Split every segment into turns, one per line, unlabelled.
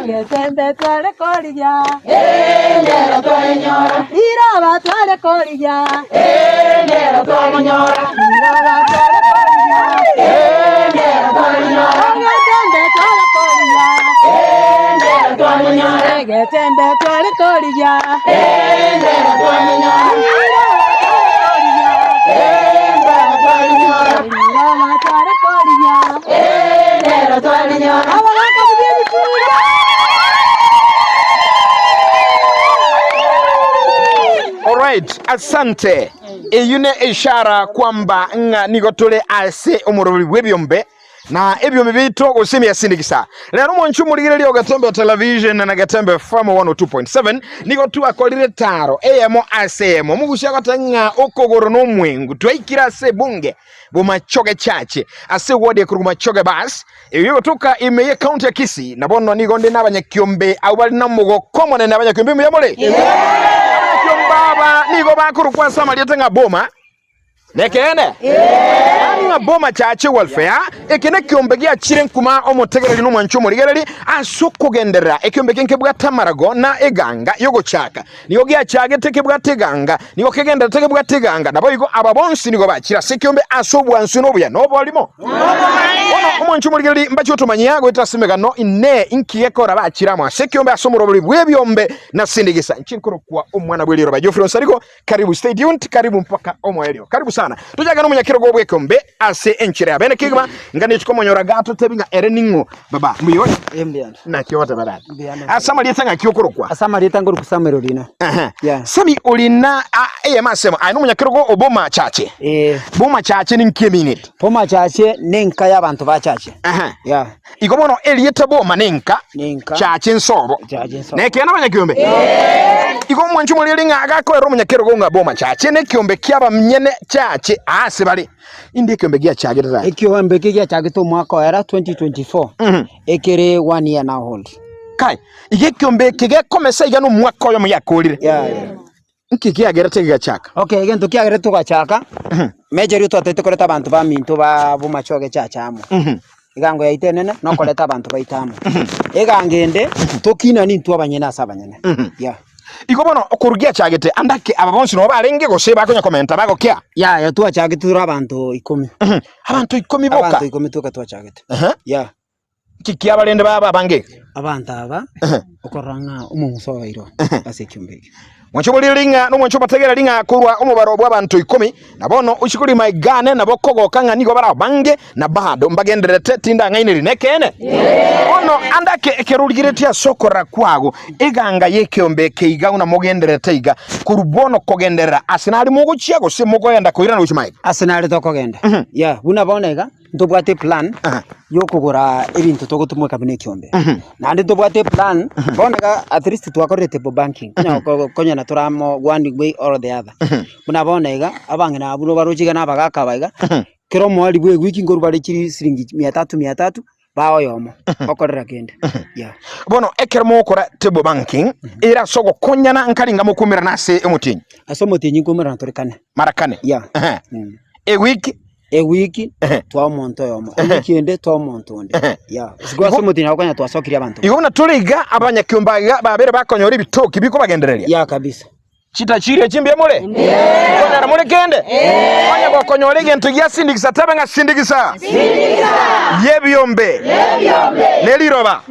Getembe tware korigia. Nero twarenyora. Riroba tware korigia. Nero twarenyora. Riroba tware korigia. Nero twarenyora. Getembe tware korigia. Nero twarenyora. Getembe tware korigia. Nero twarenyora. Riroba tware korigia. Nero twarenyora. Riroba tware korigia. Nero twarenyora. Abagaka buya ebituria.
Alright, asante. Eyio ne eshara kwamba ng'a nigo tore ase omoroberi bw'ebiombe na ebiombe biaito gose emiasindikisa. Rero omonche omorigereria o Getembe Television na Getembe FM 102.7 nigo twakorire etaro eyemo ase eyemo. Omogusi agoteba ng'a okogoro nomwengu. Twaikire ase ebunge Bomachoge Church ase eward ekorokwa Machoge Bus Eyio egotoka ime ye county ya Kisii, na bono nigo nde nabanyakiombe abwo bare nomogoko omonene. Abanyakiombe mbuya more? Abanyakiombe aba nigo bakorokwa ase amarieta ng'a Boma, nekeene? Yaani ng'a Boma Church Welfare, eke nekiombe giachire nkuma omotegereri na omwanchi omorigereri ase okogenderera. Ekiombe eke nkebwate amarago na eganga yogochaka. Nigo giachagete kebwate eganga, nigo kegendererete kebwate eganga. Naboigo aba bonsi nigo bachire ase ekiombe ase obwansu na obuya na oborimo. Bono omonche omorigereria mbache gotomanyia goetera ase emegano, Inee, inki gekora bachire amo ase ekiombe ase omoroberi bw'ebiombe na ase endigisa? Inche nkorokwa omwana bw'eriroba Geoffrey Onsarigo. Karibu, stay tuned, karibu mpaka omoerio. Karibu sana. Tochake nomonyakerogo bw'ekiombe ase enchera ya bene kegima, nganeti komonyora gatotebi ng'a ere ning'o. Baba, mbuya ore?
Eh, mbuya ande.
Naki ogoteba tata?
Mbuya ande.
Ase amarieta ng'aki okorokwa?
Ase amarieta nkorokwa Samuel Orina.
Aha.
Yeah.
Sami Orina a- eyemo asemo aye nomonyakerogo o Boma Chache.
Eh,
Boma Chache ninki emineti?
Boma Chache nenka y'abanto ba Chache.
Aha.
Yeah.
Igo bono erieta Boma nenka,
Nenka.
Chache nsobo.
Chache nsobo.
Nekeene abanyakiombe? Igo omwanchi omoriri ng'a agakoera omonyakerogo ng'a Boma Chache nekiombe ki'abanyene Chache aase bare. Inde ekiombe giachagete tata.
Ekiombe eke giachagete omwaka oera 2024
Mhm.
ekere one year now old.
Kai, iga ekiombe eke gekomesa iga nomwaka oyomo giakorire.
Yeah, yeah.
Nki kiagerete gegachaka?
Okay, egento kiagerete togachaka, majorly twatagete koreta abanto baminto ba bomachoge chacha amo. Egango yaito enene nokoreta abanto baito amo. Egango ende, tokinani intwe abanyene ase abanyene. Yeah.
Igo bono okorwa giachagete ande ake aba bonsi nabo barenge gose bakonya komenta bagokia?
Yaya twachagete tore abanto ikomi.
Abanto ikomi boka?
Abanto ikomi toka twachagete.
Ehe.
Yeah.
Nki kiabarende baba abange iga?
Abanto aba okorora ng'a omong'uso oeirwe ase ekiombe eke.
Mwanche oborire ring'a, nomwanche obategereri ng'a korwa omobaro bw'abanto ikomi, na bono isiko rima igane nabo kogoka ng'a nigo bare abange, na bado mbagendererete tindang'aineria nekeene. Bono ande ake ekero origeretie ase okorora kwago, eganga y'ekeombe eke iga buna mogendererete iga, korwa bono kogenderera ase nare mogochia gose mokoenda koirana gochia magega?
Ase nare tokogenda, yeah, buna bono iga. Ntobwate eplan yokogora ebinto togotumeka buna ekiombe, naende ntobwate eplan bono iga at least twakorire table banking konya konyora tore amo one way or the other. Buna bono iga, abang'ina abwo baroche iga na abagaka aba iga, kera omoerio bwa ewiki nkorwa bare chiri siringi mia tatu mia tatu, baa oyomo okorera kende yeah.
Bono ekero mogokora table banking, ere ase ogokonyana nkaringa mokumerana ase omotienyi?
Ase omotienyi nkomerana tore kane.
Mara kane?
Yeah.
Ewiki
Ewiki
Ehe.
twaa omonto oyomo, ewiki ende twaa omonto onde.
Ehe.
Yeah. Isiko ase omotienyi nabo konya twasokirie abanto.
Igo buna tore iga abanyakiombe iga babere bakonyora ebitoki bikobagendereria.
Yeah kabisa.
Chitachiria chimbuya more? Nkonyora more kende? Onye gokonyora egento gia sindigisa tebe ng'a sindigisa y'ebiombe neriroba.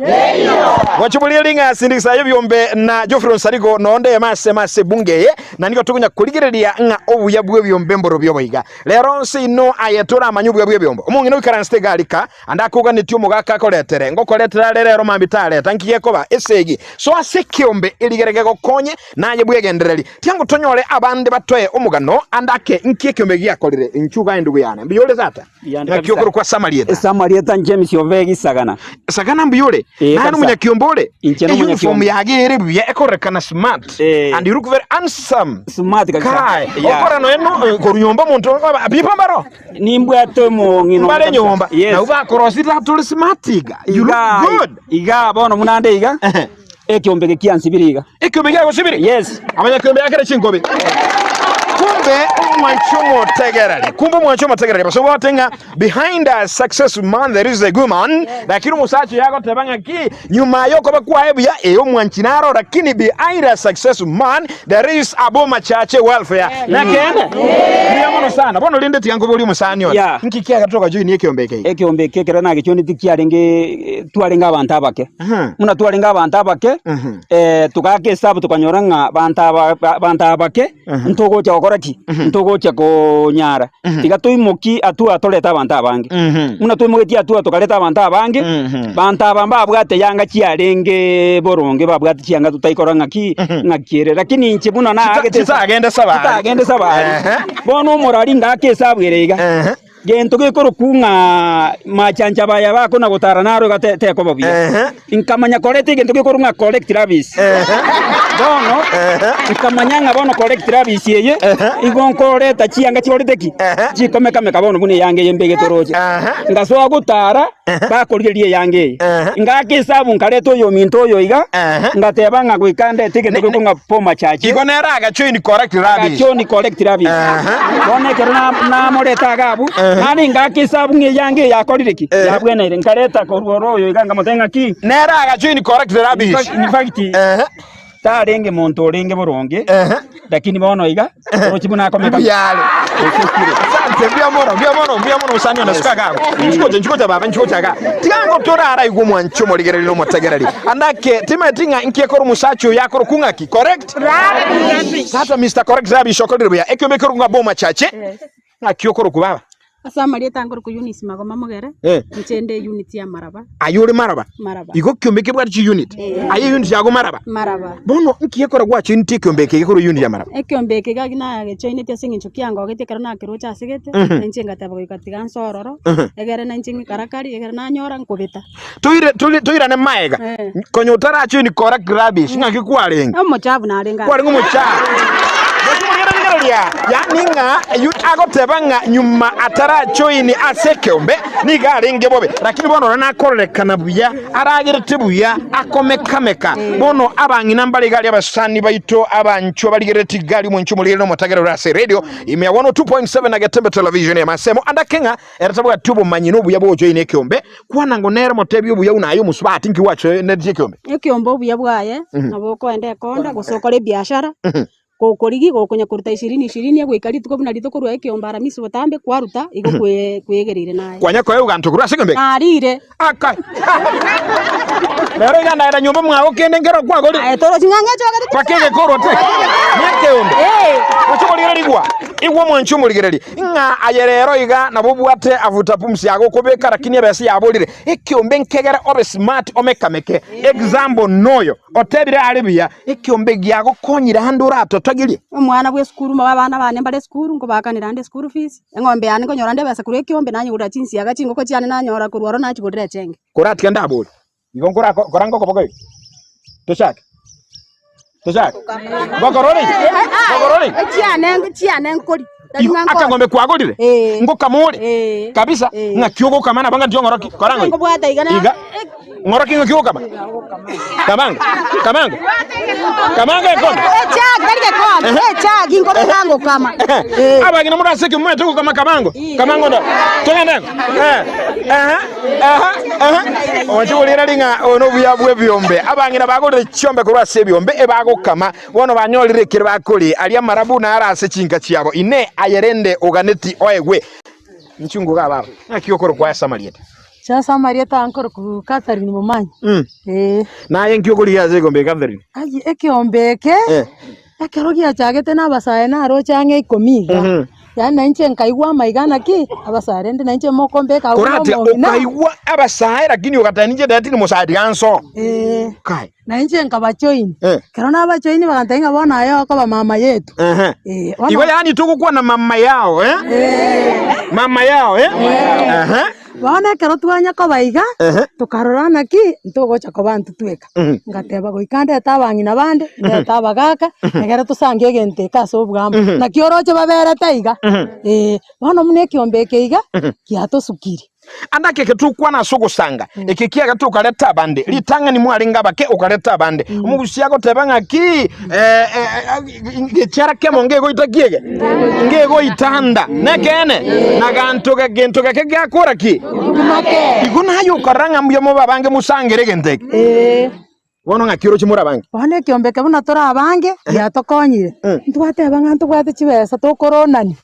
Gochiboria ring'a sindigisa y'ebiombe na Geoffrey Onsarigo nonde eme ase eme ase ebunge eye na nigo tokonya korigereria ng'a obuya bw'ebiombe mborobio boiga. Rero nse inwe aye toramanye obuya bw'ebiombe. Omong'ina oikaransete iga rika, ande akoganetie omogaka akoretere, ngokoretera are rero mambia tareta, nki gekoba? Esegi. Soa ase ekeombe erigere gegokonye, naye bwegendereri. Tiango tonyore abande batoe omogano ande ake nki ekeombe giakorire. Inchuo iga endugu yane. Mbuya ore tata?
Mbuya ande
Ng'aki
kabisa.
okorokwa ase amarieta?
Ase amarieta James Obegi Sagana.
Sagana mbuya ore?
Eh,
Naye
kabisa.
nomonyakiombe ore?
Inche
Eyuniform
nomonyakiombe.
yage ere buya ekorekana smart.
Eh.
And you look very handsome.
Smart kabisa.
Kai,
Yeah.
okora noe no eh, korwa nyomba omonto oba- pipa mbaro.
Nimbwate omong'ina
Mbare
kabisa.
nyomba.
Yes.
Nabo bakorosire tata ore smart iga. You look
Iga,
good.
iga bono buna ande iga
Ehe.
ekiombe eke kiansibire iga.
Ekiombe giagosibire?
Yes.
Abanyakiombe akere chinkobi. Kumbe omwanchi omotegereri, kumbe omwanchi omotegereri, abasongo bagote ng'a behind a successful man there is a good man, lakini omosacha oyo agoteba ng'a ki, nyuma y'okoba kwaye buya, ee omwanchi naro, lakini behind a successful man there is a bomachache welfare. Nekeene? Mbuya mono sana. Bono rende tiga nkoborie omosani one,
Yeah.
nki kiagera togajoinia ekeombe eke iga?
Ekeombe eke ekero nagechonetie kiarenge twarenge abanto abake.
Aha.
Buna twarenge abanto abake,
Mhm.
Togaaka esabu tokanyora ng'a banto aba banto aba bake ntogocha gokora ki? Ntogocha konyara. Tiga toimokie hatua torete abanto abange. Buna toimogetie hatua tokareta abanto abange, banto aba mbabwate yanga chiarenge boronge, babwate chianga totaikora ng'aki ng'aki ere. Lakini inche buna naagete esa-
Chitagende sabari.
chitagende sabari. Bono omorari ngaaka esabu ere iga. Gento gekorokwa ng'a machancha baya bakona gotara naro iga te- tekoba buya.
Ehe.
Nkamanya koreta egento gekorokwa ng'a collect rubbish. Bono nkamanya ng'a bono collect rubbish eye igo nkoreta chianga chikorete ki?
Ehe.
Chikomekameka bono buna eyanga eye mbegete oroche.
Ehe.
Ngasoa gotara bakorigereria eyanga eye.
Ehe.
Ngaaka esabu nkareta oyominto oyo iga,
Ehe.
ngateba ng'a goika ndete egento gekorokwa ng'a Boma Church.
Igo nere agajoin correct rubbish.
Agajoin correct rubbish.
Ehe.
Bono ekero na- namoreta iga abwo, naende ngaaka esabu ng'a eyanga eye yakorire ki? Yabweneire. Nkareta korwa oro oyo iga nkamotebia ng'a ki?
Nere agajoin correct rubbish.
In fact,
Ehe.
tarenge monto orenge boronge,
Ehe.
lakini bono iga, oroche buna akomeka.
Mbuya are. Asante, mbuya mono, mbuya mono, mbuya mono mosani one, suka iga abwo. Nchigocha, nchigocha baba, nchigocha iga. Tiga ngotoraraigwe omwanchi omorigereria na omotegereri. Andake, timanyeti ng'a inki ekore omosacha oyo akorokwa ng'aki? Correct? Tata Mister Correct Rubbish okorire buya. Ekiombe ekerokwa ng'a Boma Church. Ng'aki okorokwa baba?
Ase amarieta nkorokwa Eunice Magoma Mogere,
Eh.
inche nde eunit ya Maraba,
Aye ore Maraba?
Maraba.
Igo ekiombe kebwate chiunit? Aye eunit yago Maraba?
Maraba.
Bono nki ekero gwachoineti ekiombe eke gekorwa eunit ya Maraba?
Ekiombe eke iga nagechoineti ase eng'encho kiangogetie ekero nakeroche asegete, na inche ngateba goika tiga nse ororo, egere na inche ng'ikarakari, egere nanyora nkobeta.
Toire tori toirane maega,
Eh.
konya otarachoini correct rubbish ng'aki kwarenge?
Omochafu narenge aro.
Kwarenge omochafu. Gose morigereria, yaani ng'a eyio agoteba ng'a nyuma atarachoini ase ekeombe nigo arenge bobe, lakini bono ore nakororekana buya, aragerete buya, akomekameka. Bono abang'ina mbare iga aria abasani baito abanchwa barigereretie iga aria omonche omorigereria na omotagereri ore ase radio ime ya 102.7 na Getembe Television ya Masemo andake ng'a Ere tabwati obomanyi na obuya bw'ogochoina ekeombe, kwana ngo nere motebie obuya buna aye omosubati nki gwachoinetie ekeombe.
Ekeombe obuya bwaye, nabo okoenda ekonda gose okore ebiashara, gokorigia gokonya koruta ishirini ishirini egoika rituko buna rituko korwa ekeombe aramisi botambe kwaruta igo kwe kwegereire naye.
Kwanya koegwa ganto korwa ase ekeombe eke?
Narire.
Aka! Rero iga ndaenda nyomba mwago kende nkero kwagorire.
Aye torochi ng'a ng'echogete
Mpaka egekorwa te nekeombe. Gocha korigererigwa, igwa omwanchi omorigereri, ng'a aye rero iga nabo obwate avuta pumsi yago okobeka lakini ebesa yaborire. Ekeombe nkegere obe smart omekameke. Example noyo, otebire are buya, ekeombe giagokonyire ande oratotogerie.
Omwana bwa esukuru mobe abana bane mbare esukuru, nkobakanera ande eschool fees, Eng'ombe yane nkonyora nde ebesa korwa ekiombe, nanyegorera chinsiaga chingoko chiane nanyora korwa oro nachigorera echenge.
Koratiga ndabore, igo nkora kora ngokoboko iga. Tochake, tochake. Ngokora ore iga? Ngokora ore iga?
Chiane chiane nkori, tari
Igo
ng'a nkore.
akang'ombe kwagorire,
Eh.
ngokama ore
Eh.
kabisa,
Eh.
ng'aki ogokama nabo ng'a ng'oroki, kora ng'o iga.
Nkobwata iga na
Iga. Ng'oroki ng'aki ogokama? Kamanga, kamanga, kamanga ekombe.
Echagi tari gekombe, echagi nkobeka ngokama. Eh.
Abagina muri ase ekio momanyete gokama kamango, kamango ndo. Togende engo. Eh, ehe, ehe, ehe. Oche korira ring'a oyo nobuya bw'ebiombe. Abang'ina bagorire chiombe korwa ase ebiombe ebagokama, bono banyorire ekere bakoria. Aria amarabu naro ase chinka chiabo. Inee! Aye rende oganeti oegwe? Inchungu iga baba. Ng'aki okorokwa ase amarieta?
Inche ase amarieta aya nkorokwa Catherine Momanyi, eh.
Naye nki okorigia ase ekeombe eke Catherine?
Aye ekeombe eke, ekero giachagete na abasae naroche ang'e ikomi iga, yaani na inche nkaigwa amaiga naki, abasae rende na inche mokombeka abwo
Korati
omong'ina.
okaigwa abasae lakini ogateba ninche ndeti nomosae tiga nso.
Eh.
Kai.
Na inche nkabajoin.
Eh.
Ekero nabajoini bagantebia ng'a bono aye okoba mama yetu.
Ehe.
Eh, bono-
Igo yaani togokwana mama yao eh? Mama yao eh? Ehe.
Bono ekero twanya koba iga,
Ehe.
tokarora naki, ntogocha koba intwe tweka.
Mhm.
Ngateba goika ndete abang'ina bande, ndete abagaka, egere tosange egento eke ase obwamo. Naki oroche baberete iga, eh, bono buna ekiombe eke iga, giatosukire.
Ande ake eke tokwana ase ogosanga, eke kiaga tokareta abande, ritang'ani mwarenge abake okareta abande. Omogusia agoteba ng'aki eh, eh, eh, gechiara kemo ngegoita kiege ngegoita nda nekeene na ganto ge- gento geke giakora ki igo naye okorora ng'a mbuya mobe abange mosangere egento eke
Ee.
Bono ng'aki oroche more abange?
Bono ekiombe eke buna tore abange, giatokonyire, ntwateba ng'a ntobwate chibesa tokoronania,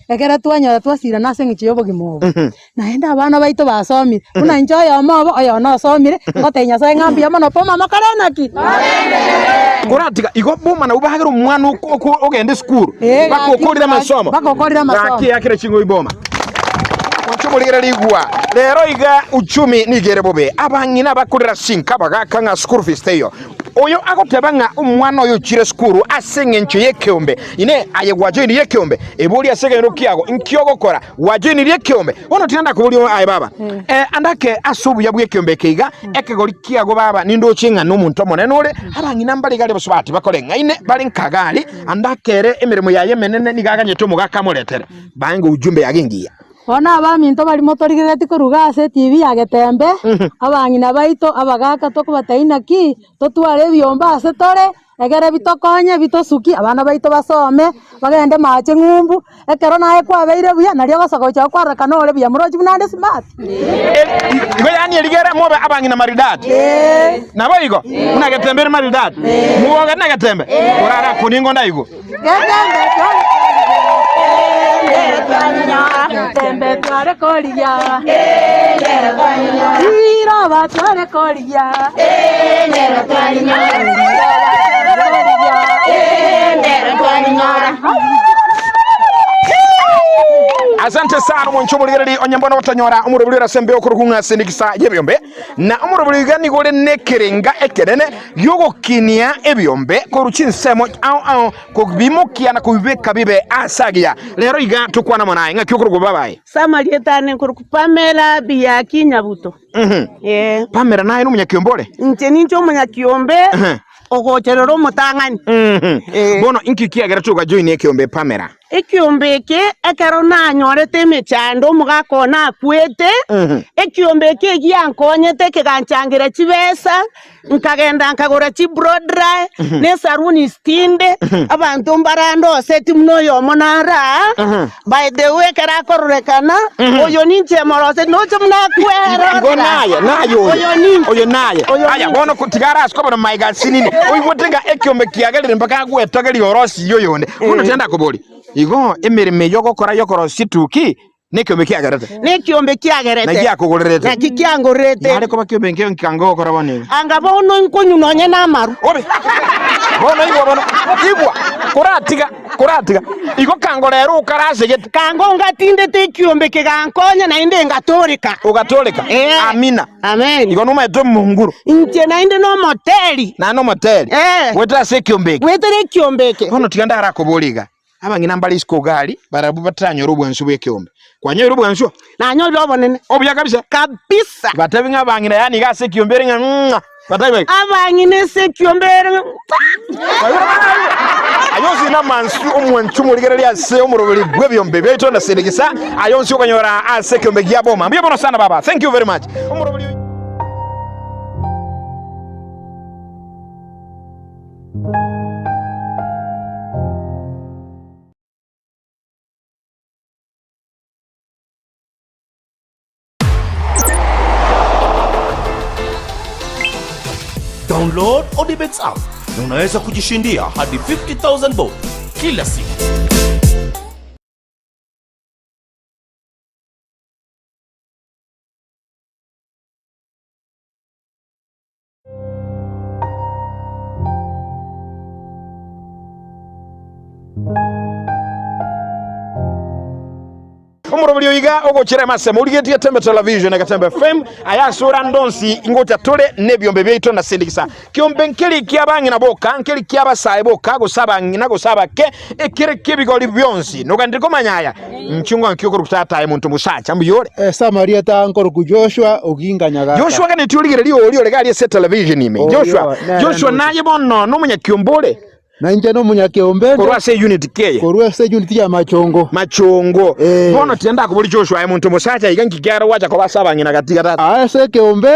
ekero twanyora twasirana ase eng'encho ya obogima obo. Naende abana baito basomire, buna inche oyomo obo, oyono osomire, ngotebia Nyasaye ng'a mbuya mono boma mokore naki?
Koratiga igo boma nabwo bagere omwana oko- oko- ogende esukuru
Eh,
mpaka
gaki,
okorire amasomo
mpaka okorire amasomo.
Gaki eakere ching'oi boma. Oche omorigereria rigwa rero iga uchumi nigo ere bobe abang'ina bakorera sinka abagaka ng'a school fees teiyo oyo agoteba ng'a omwana oyo ochire sukuru ase eng'encho y'ekeombe ine aye gwajoinirie ekeombe ebori ase ekenyoro kiago nki ogokora gwajoinirie ekeombe bono tiga ndakoborie aye baba eh, andake ase obuya bw'ekeombe eke iga ekegori kiago baba nindoche ng'a nomonto omonene ore abang'ina mbare iga aria basubati bakoreng'aine bare nkagari andake ere emeremo yaye emenene nigo aganyete omogaka amoretere Bange ujumbe yage engiya.
Bono abaminto baria motorigereretie korwa iga ase etibi ya Getembe, abang'ina baito, abagaaka tokobatebia naki, totware ebiombe ase tore, egere bitokonye, bitosukie, abana baito basome, bagende mache ng'umbu, ekero naye kwabeire buya, nario ogosoka gochia gokwarorekana ore buya, morochi buna ande smart?
Igo yaani erigere mobe abang'ina maridadi. Naboigo, buna Getembe ere maridadi. Mugoge na Getembe, orare akoni ingo ndaigwe.
Getembe tware korigia Riroba tware korigia
Asante sana omonche omorigereri onye mbono gotonyora omorobori ore ase embeo okorokwa ng'a sindikisa y'ebiombe na omorobori iga nigo ore nekerenga ekenene giogokinia ebiombe korwa chinsemo ao ao, kobimokia na kobibeka bibe aase agiya. Rero iga tokwane amo naye, ng'aki okorokwa babaye?
Ase amarieta ane nkorokwa Pamela Biaki Nyabuto. Ee.
Pamela naye nomonyakiombe ore?
Inche ninche omonyakiombe ogocherera omotang'ani. Ee.
Bono inki kiagera togajoinia ekiombe Pamela?
Ekiombe eke ekero nanyorete emechando omogaka one akwete, ekiombe eke egiankonyete keganchangera chibesa, nkagenda nkagora chibrodrai, na esaruni stinde, abanto mbarandoseti buna oyomo naro aa, by the way ekero akororekana, oyo ninche moroseti noche buna akwerora.
Igo naye, naye oyo.
Oyo ninche.
Oyo naye.
Oyo
Aya
ninche.
bono tiga arase kobona maiga asinini. Oigwete ng'a ekiombe kiagerire mpaka agwetogerie orosirie oyonde. Bono tiga ndakoborie, igo emeremo eyio ogokora y'okorosia etuki nekiombe kiagerete?
Nekiombe kiagerete.
Naki giakogorerete?
Naki kiangorerete.
Yare koba kiombe nkio nkianga ogokora bono iga.
Anga bono nkonywa nonye namaru.
Obe. Bono igwa bono, igwa, koratiga, koratiga. Igo kango rero okarasegete.
Kango ngatindete ekiombe kegankonya naende ngatoreka.
Ogatoreka?
Ee.
Amina.
Amen.
Igo nomaete omonguru.
Inche naende nomoteri.
Naende omoteri.
Eh.
Goetera ase ekiombe eke.
Goetera ekiombe eke.
Bono tiga ndarakoborie iga, abang'ina mbare isiko iga aria, barabwo bataranyore obwansu bw'ekeombe. Kwanyorire obwansu?
Nanyorire obonene.
Obuya kabisa?
Kabisa.
Batebi ng'a abang'ina yaani iga ase ekiombe ere ng'a ng'a. Batebi iga.
Abang'ina ase ekiombe ere ng'a
Aye onsi namansu omwanchu omorigereria ase omoroberi bw'ebiombe biaito na sindikisa aye onsi okonyora ase ekiombe gia boma. Mbuya mono sana baba. Thank you very much. Omoroberi
Download Odibets app na unaweza kujishindia hadi 50000 bob kila siku.
Omoroberi oyo iga ogochera emasemo origetie Getembe Television na Getembe FM aya ase ore ande onsi ngocha tore nebiombe biaito na sindikisa kiombe nkeri kia abang'ina boka nkeri kia abasae boka gose abang'ina gose abake ekere kiebigori bionsi noganire komanya aya Nchungwa nki okorokwa tata aye monto mosacha mbuya ore?
Ase amarieta aa nkorokwa Joshua Oginga Nyagaka.
Joshua ganeti origereria oria ore gari ase television ime.
Oria
Joshua,
nere
Joshua
ndoche.
naye bono nomonyakiombe ore?
Na inche nomonyakeombe inde.
Korwa ase eunit ki eye?
Korwa ase eunit ya Machongo.
Machongo.
Eh.
Bono tiga ndakoborie Joshua aye monto omosacha iga nki kiagera gwacha koba ase abang'ina gati iga tata?
Aa ase ekeombe,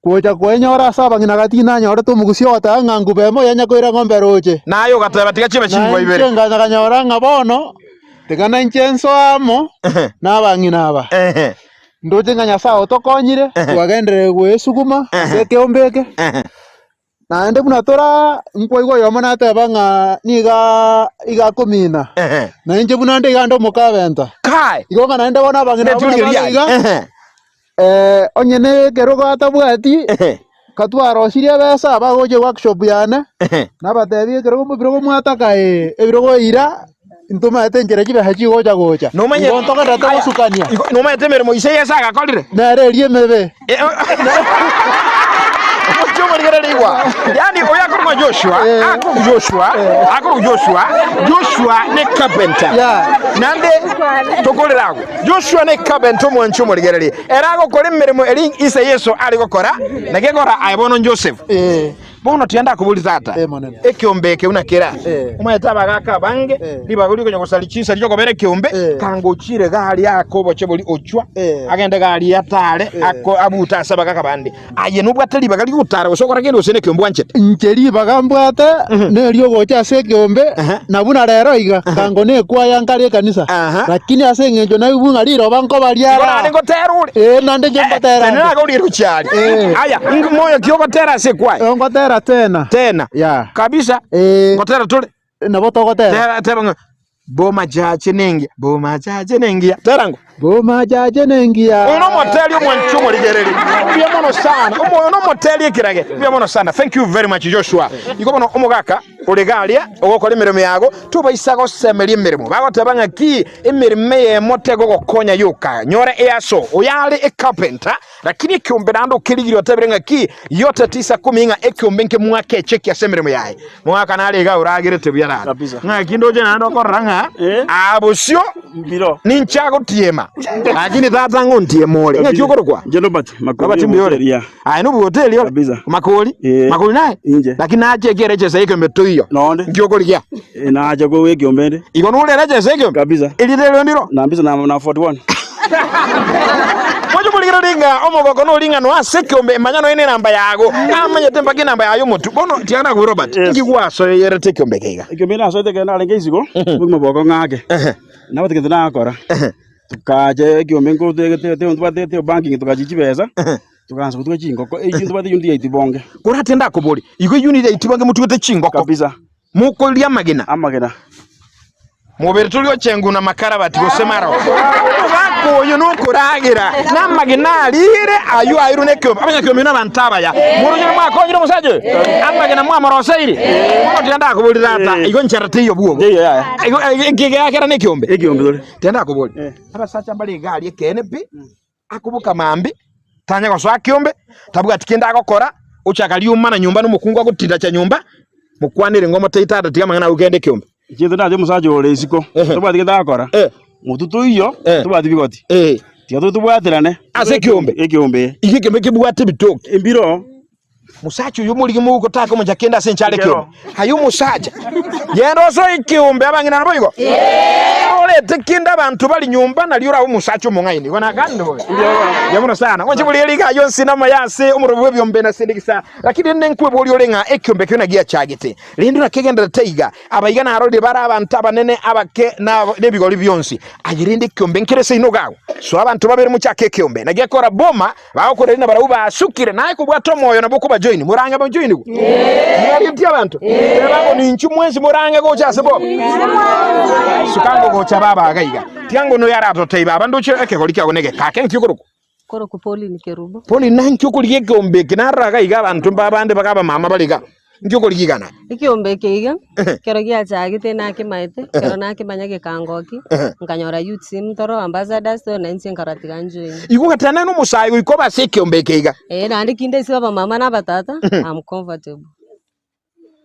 gocha kwenyora ase abang'ina gati nanyorete omogusia ogoteba ng'a nguba emo yanya koira ng'ombe roche.
Naye ogateba tiga chibe chinguba
Nainche
ibere.
nkanyora ng'a bono tiga nainche nsoe amo nabang'ina aba. Ndoche ng'a Nyasae otokonyire, twagenderere goesuguma ase ekeombe eke. Naende buna tore aa, nkwaigwa oyomo nateba ng'a nigo iga akomina, na inche buna nde iga nde omokabenta.
Kai!
Igo ng'a naende bono abang'ina
Neturi
buna
eria
bare
aye.
iga, onye na ekerogo atabwati, katwarosirie ebesa bagocha eworkshop yane, nabatebia ekerogo ebirogo mwataka ee, ebirogo eira, ntomaete enchera chibesa chigocha gocha.
Nomanye-
Igo ntogenderete
Aya,
gosukania.
igo- Nomanyete emeremo ise Yeso agakorire?
Nere eria emebe.
Omochie omorigereria igwa. Yaani oyo akorokwa Joshua, akorokwa Joshua, akorokwa Joshua, Joshua ne carpenter.
Yeah.
Naende tokorera agwo. Joshua ne carpenter omwanchi omorigereria. Ere agokora emeremo eri ise Yeso are gokora, naki ekora aye bono Joseph.
Eh.
Bono tiga ndakoborie tata,
Eh, monene.
ekeombe eke buna kera,
Eh.
omanyete abagaaka abange,
Eh.
ribaga riokonya gosaria chinsa ri'okobera ekeombe,
Eh.
kanga ochire iga aria ake oboche boria ochwa,
Eh.
agende iga aria atare,
Eh.
ako abute ase abagaaka bande. Aye nobwate ribaga ri'ogotara gose okora kende gose nekeombe bwanchete?
Inche ribaga mbwate neriogocha ase ekeombe, na buna rero iga, kango nekwaya nkare ekanisa,
Aha.
lakini ase eng'encho naigwe ng'a riroba nkoba
Igo
riara.
naende ngotera ore?
Ee, naende inche ngotera
Naende
ande.
nakoria gochia aria.
Eh.
Aya, ing- moyo ki ogotera ase ekwaya?
Eh, ngotera tena.
Tena.
Yeah.
Kabisa.
Eh.
Ngotera tore.
Nabo togotera.
Tera teba ng'a boma chache nengiya, boma chache nengiya. Tera ngo.
Boma chache nengiya.
Oyo nomoteri omwanchi omorigereri. Mbuya mono sana. Omoyo nomoteri ekirage. Mbuya mono sana. Thank you very much Joshua. Igo bono omogaka ore iga aria ogokora emeremo yago, tobaisa gosemeria emeremo. Bagoteba ng'aki emeremo eyemo tegogokonya yoka. Nyora easo. Oyo are ecarpenter Lakini ekeombe naende okerigirie otebire ng'aki, yote tisa kumi ng'a ekeombe nkemwake echeki ase emeremo yaye. Mogaka nare iga oragerete buya raro.
Kabisa.
Ng'aki ndoche naende okorora ng'a
Eh.
aa bosio
Mbiro.
ninche agotiema. Lakini tata ng'ontiema ore. Ng'aki okorokwa?
Inche Robert Makori
Robert mbuya ore?
Omoteria.
Aye nobuya hoteli ore?
Kabisa.
Makori?
Eh.
Makori naye?
Inche.
Lakini nache ekiere echesa y'ekeombe toiyo.
Nonde.
Nki okorigia?
Eh, nache kowa ekeombe ende.
Igo norere echesa y'ekeombe?
Kabisa.
Erieta erio ndiro?
Nambisa na na 41.
Moche morigererie ng'a omogoko noring'anwa ase ekeombe, manya nonya nenamba yago. Amanyete mpaka enamba yaye omotwe. Bono tiga nakoe Robert,
Yes.
inki gwasoyerete ekeombe eke iga?
Ekeombe nasoete ekero narenge isiko, obogima bwakwa ng'ake. Nabwate egento nagakora, tokacha ekeombe nko ntobwate banking togachi chibesa, togaansa gotuga chingoko, eywo ntobwate unit ya itibonge.
Korate ndakoborie, igo unit ya itibonge motugete chingoko?
Kabisa.
Mokoria amagena.
Amagena.
Mobere tori ochengu na makarabati gose marogo. Omogaka oyo nokoragera namagena arire ayio airwe nekeombe. Abanyakeombe nabanto abaya. Moroche mwakonyire omosacha oyo? Amagena mwamoroseire? Bono tiga ndakoborie tata, igo nchera teiyo bwogo.
Teiyo yaya.
Igo ekiagera nekeombe.
Ekeombe tore.
Tiga ndakoborie. Abasacha mbare iga aria ekeene pi, Akoboka mambia, tanya gosoa kiombe, tabwati kende agokora, ochaka riomana nyomba nomokungu agotindacha nyomba, mokwanere ng'a omotebie tata tiga amang'ana agwo kende kiombe.
Inche tindati omosacha ore isiko, tobwati gento agokora, motwe toiyo, tobwati bigoti, tiga tobwaterane
Ase ekiombe?
Ekiombe.
Igo ekiombe kebwate ebitoki.
Embiro.
Mosacha oyio omorige moguko takomocha kende ase enchara ekeombe. Aye omosacha, genda osoe ekeombe abang'ina naboigo. Orete kende abanto bari nyomba nario orabe omosacha omong'aini. Igo nakanire bobe. Mbuya mono sana. Mwanche boria riga ayio onsi namaya ase omorobe bw'ebiombe na sindikisa. Lakini rende nkweboria ore ng'a ekeombe ekio nagiachagete. Rende nakegenderete iga. Abaiga narorire bare abanto abanene, abake, na nebigori bionsi. Aye rende ekeombe nkere seino iga agwo. Soa abanto babere mochake ekeombe. Nagiakora boma Bagokoreria na barabwo basukire, naye kobwata omoyo nabwo okobajoini. Morange bajoinigwe? Mwarigetie abanto? Teba ng'o ninchu mwensi morange gocha ase bobe? Suka ng'o gocha baba iga iga. Tiga ng'o noyo aratotebie baba ndoche ekegori kiago negekake nki okorokwa?
Korokwa Pauline Kerubo.
Pauline nanki okorigia ekeombe eke narora iga iga abanto mbabande baga abamama bare iga. Inki okorigia igana?
Ekiombe eke iga, ekero giachagete nakimaete, ekero nakimanya gekangokia, nkanyora youths ntoro, ambassadors tore na inche nkarora tiga njoine.
Igo ogatana na omosae goika obe ase ekiombe eke iga.
Ee naende kinde ase abamama na abatata, am comfortable.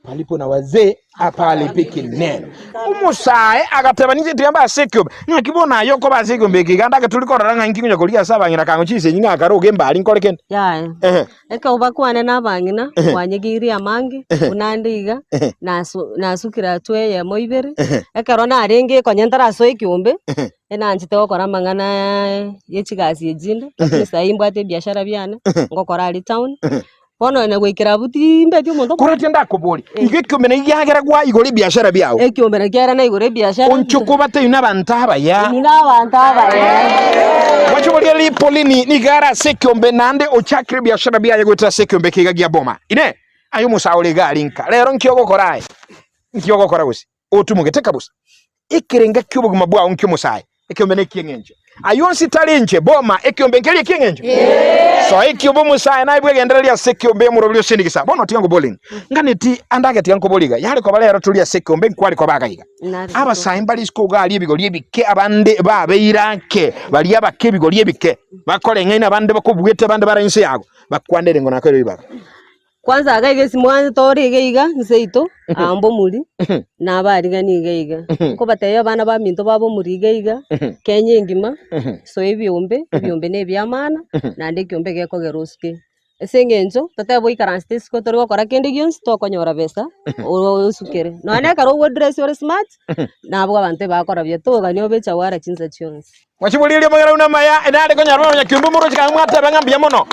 Palipo na wazee hapalipiki neno. Omosae agateba ninche tiga mbe ase ekiombe. Ng'aki bono aye okoba ase ekiombe eke iga ndake tori korora ng'a inki ngonya korigia ase abang'ina kang'o chinsa echi ng'a akaroge mbari nkore kende.
Yaya.
Ehe.
Ekero bakwane na abang'ina, kwanyegeirie amange, buna ande iga, nasu nasukire hatua eyemo ibere, ekero narenge konya ntarasoa ekiombe, enanchete gokora amang'ana ya chigasi echinde, lakini saii mbwate ebiashara biane, ngokora aria town, bono onye goikera abwo timbeti omonto omo.
Korende ndakoborie, igo ekiombe naki giagera gwaigora ebiashara biao?
Ekiombe naki kiagera naigora ebiashara.
Onche okobatebia nabanto abaya.
Inwe nabanto abaya.
Mwanche oborie Ripolini nigo are ase ekiombe naende ochakire ebiashara biaye goetera ase ekiombe eke iga gia boma. Inee! Aye omosae ore iga aria nka, rero nki ogokora aye? Nki ogokora gose? Otumogete kabusa. Ekerenga ki'obogima bwao nki'omosae, ekiombe neki'eng'encho. Ayio onsi tari inche, boma, ekiombe nkeria eki'eng'encho? Soa ekiombe omosae naye bwegendererie ase ekiombe omoroberi osindikisa. Bono tiga nkoborie ng'a, nganeti ande agetiga nkoborie iga, yare koba rero tori ase ekiombe nkware koba iga iga. Abasae mbare isiko iga aria ebigori ebike abande babeire ake, baria abake ebigori ebike, bakoreng'aine abande bakobuete abande bare inse yago, bakwanere ng'o nakoire ribaga.
Kwanza iga iga esimwanche tore iga iga nse yaito aa mbomuri na abarigani iga iga. Nkobatebia abana baminto ba bomuri iga iga, Kenya engima, soa ebiombe, ebiombe na ebiamana, naende ekiombe gekogera osuke. Ase eng'encho totebe oikaransete isiko tori gokora kende gionsi tokonyora besa osukere. Nonya na ekero ogodress ore smart, nabwo abanto ebakora buya, togania obe echawara chinsa chionsi.
Mwachiboririe amang'ana buna amaya, nare konyara abanyakiombe omoroche kang'e mwatebe ng'a mbuya mono.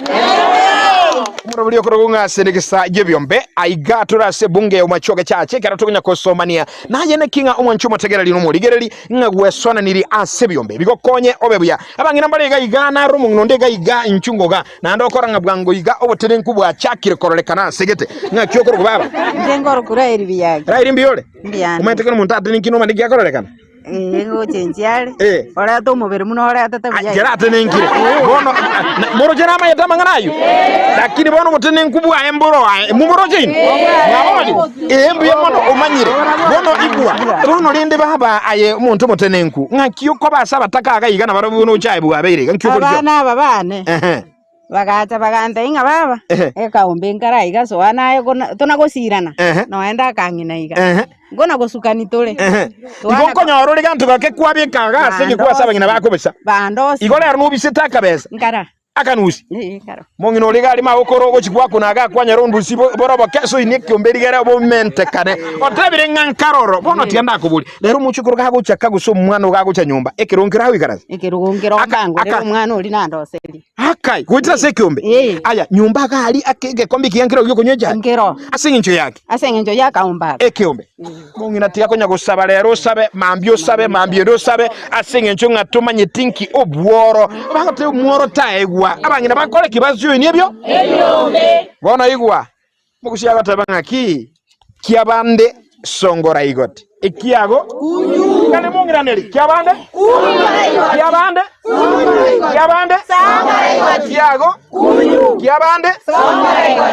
Omoroberi okorokwa ng'a ase negesa y'ebiombe, aiga tore ase ebunge ya Omachoge Church, ekero tokonya kosomania naye naki ng'a omwanchi omotegereri na omorigereri ng'a gwesonaniri ase ebiombe bigokonye obe buya. Abang'ina mbare iga iga nare omong'ina onde iga iga inchu ngoga naende okora ng'a bwango iga obotenenku bwachakire kororekana ase gete. Ng'aki okorokwa baba?
Inche nkorokwa Raeli Biagi.
Raeli mbuya ore?
Mbuya ande.
Omanyete kera omonto atenenki nomanye nki akororekana?
Ee, ngochenchia are,
Eh.
orete omobere buna oretete buya iga.
Kera atenenkire bono na- moroche namayete amang'ana ayio lakini bono obotenenku bwaye mboro aye moboroche inwe mwabori ee mbuya mono omanyire bono igwa bono rende baba aye omonto omotenenku ng'aki okoba ase abataka iga iga nabarabwo bono ochaye bwabeire iga nki okorigia
Abana aba bane
Ehe.
Bagacha bagantebia ng'a baba,
Ehe.
ekaombe nkare aiga soa naye kona tonagosirana,
Ehe.
noende akang'ina iga,
Ehe.
nkona gosukani tore.
Ehe.
Twana
Igo nkonyora ore ganto gake kwabeka iga ase egekwa ase abang'ina bakobisa.
Bandosi.
Igo rero nobisete akabesa.
Nkara.
Akanusi.
Ee, nkara.
Mong'ina ore iga arimo agokora ogochi gwakuna iga akwanyora ondusi bo- boroboke ase oinie ekiombe rigere bomentekane. Otebire ng'a nkaroro, bono tiga ndakoborie. Rero omochokoro gagochaka gose omwana ogo gagocha nyomba, ekerogo nkere agoikaransa?
Ekerogo nkere
Aka-
ombango, rero
aka-
omwana oria nandoserie.
Akai, goetera ase ekeombe.
Ee.
Aya, nyomba iga aria ake egekombe ekiya nkero gi'okonywa echae.
Nkero.
Ase eng'encho yake.
Ase eng'encho y'akaombe aka.
Ekeombe. Mong'ina tiga konya gosaba rero osabe, mambia osabe, mambia ende osabe, ase eng'encho ng'a tomanyeti nki obworo. Bagoteba omworo taegwa. Abang'ina bakore ki basioini ebio? Bono igwa, Mogusia agoteba ng'aki? Kiabande songora igoti. Ekiago kare mong'iraneri kiabande kiabande kiabande kiago kiabande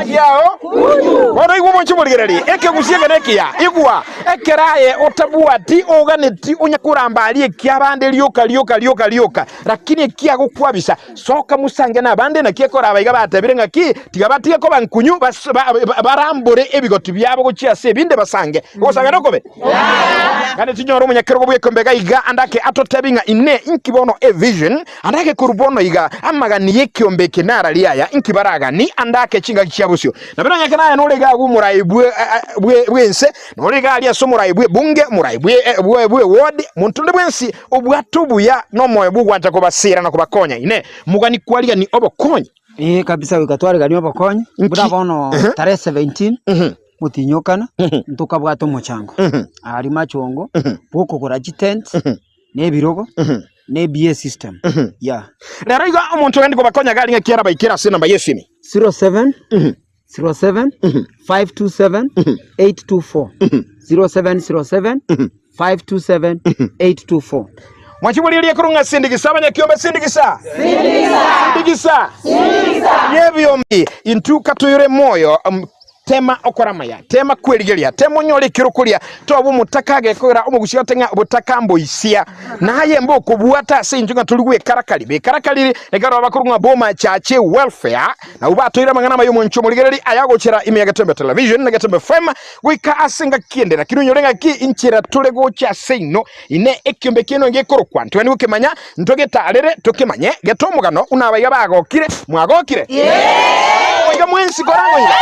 kiao bono igwa omonche omorigereri ekegusia eke nekiya igwa ekero aye otabwati oganeti onya koramba aria ekiabande rioka rioka rioka rioka lakini ekiago kwabisa Soka mosange nabande, naki ekoraba iga batebire ng'aki, tiga batige koba nkunyu, barambore ebigoti biabo gochia ase ebinde basange. Ogosanga nokobe? Naende tinyora omonyakerogo bw'ekeombe iga iga ande ake atotebi ng'a inee inki bono evision, ande ake korwa bono iga amagani y'ekeombe eke narari aya, inki baragani ande ake chingaki chia bosio. Nabo nonye naye nore iga agwo omorai bw'ense, nore iga aria ase omorai bw'ebunge, omorai bw'eward, monto onde bwensi Obwate obuya nomoyo bw'ogwancha kobasiira na kobakonya. Inee! Mogani kwarigani obokonyi?
Ee kabisa goika twariganie obokonyi, buna
Nki?
bono
Ehe.
tarehe 17
Mhm.
motinyokana
Mhm.
ntokabwate omochango
Mhm.
aria machongo
Mhm.
bwokogora chitent
Mhm.
na ebirogo
Mhm.
na eBA system
Mhm.
yeah.
Rero igo omonto ogende kobakonya iga aria ng'aki arabaikere ase enamba y'esimi.
07
Mhm.
07 527 824 0707 527 824.
Mwachiboria korwa ng'a sindigisa abanyakiombe sindigisa sindigisa yebiombi intwe katoyore moyo. Tema okore amaya, tema kwerigeria, tema onyore ekero okoria, toba omotaka agekogera omogusia ote ng'a obotaka mboisia. Naye mbe okobwata ase inchwe ng'a tori gwekarakari. Bekarakari ekero bakorwa ng'a Boma Chache Welfare, nabwo batoire amang'ana amaya omonche omorigereri aya agochera ime ya Getembe Television na Getembe FM goika ase engaki ende. Lakini onyore ng'aki inchera tore gocha ase ino ine ekiombe kiaino gekorokwa ntogani gokemanya ntogetarere tokemanye gete omogano buna abaiga bagokire mwagokire Oiga mwensi korang'o iga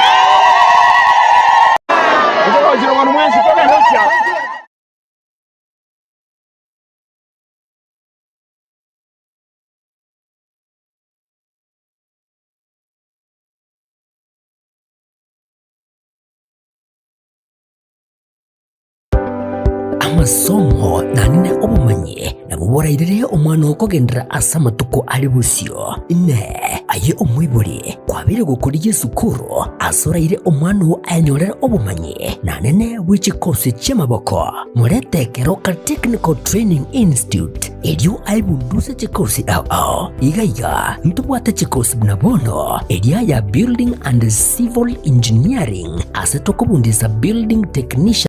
Ntogochire bono mwensi togende gochia.
Amasomo naende obomanyi nabwo borairere omwana oo kogenderera ase amatuko are bosio. Inee! Aye omoibori, kwabeire gokorigia esukuru ase oraire omwana oo ayenyorere obomanyi naende bwe chikosi chi'amaboko? Morete Keroka Technical Training Institute erio aebunduse chikosi ao ao. Iga iga ntobwate chikosi buna bono eria ya Building and Civil Engineering ase tokobundisa Building Technician.